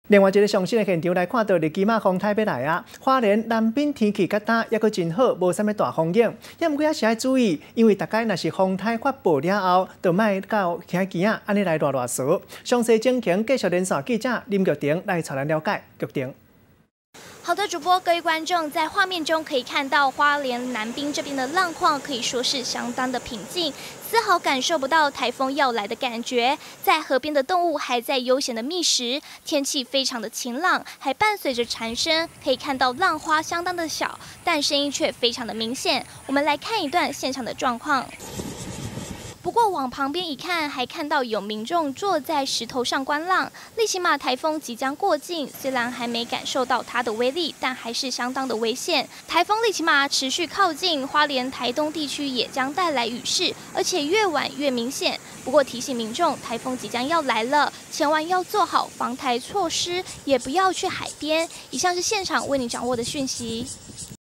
另外一个上新的現場來看到，利奇馬風台欲來啊！花蓮南濱天氣較焦，猶閣真好，無啥物大風影。猶毋過猶是愛注意，因為逐擺若是風台發布了後，就莫到墘墘仔按呢來賴賴趖。詳細情形，繼續連線記者林玉婷來帶咱了解。玉婷。好的，主播，各位觀眾，在畫面中可以看到花蓮南濱這邊的浪況可以說是相當的平靜，絲毫感受不到颱風要來的感覺。在河邊的動物還在悠閒的覓食，天氣非常的晴朗，還伴隨着蟬聲，可以看到浪花相當的小，但聲音卻非常的明顯。我們來看一段現場的狀況。不過往旁邊一看，還看到有民眾坐在石頭上觀浪。利奇馬颱風即將過境，雖然還沒感受到它的威力，但還是相當的危險。颱風利奇馬持續靠近花蓮、台東地區，也將帶來雨勢，而且越晚越明顯。不過提醒民眾，颱風即將要來了，千萬要做好防台措施，也不要去海邊。以上是現場為你掌握的訊息。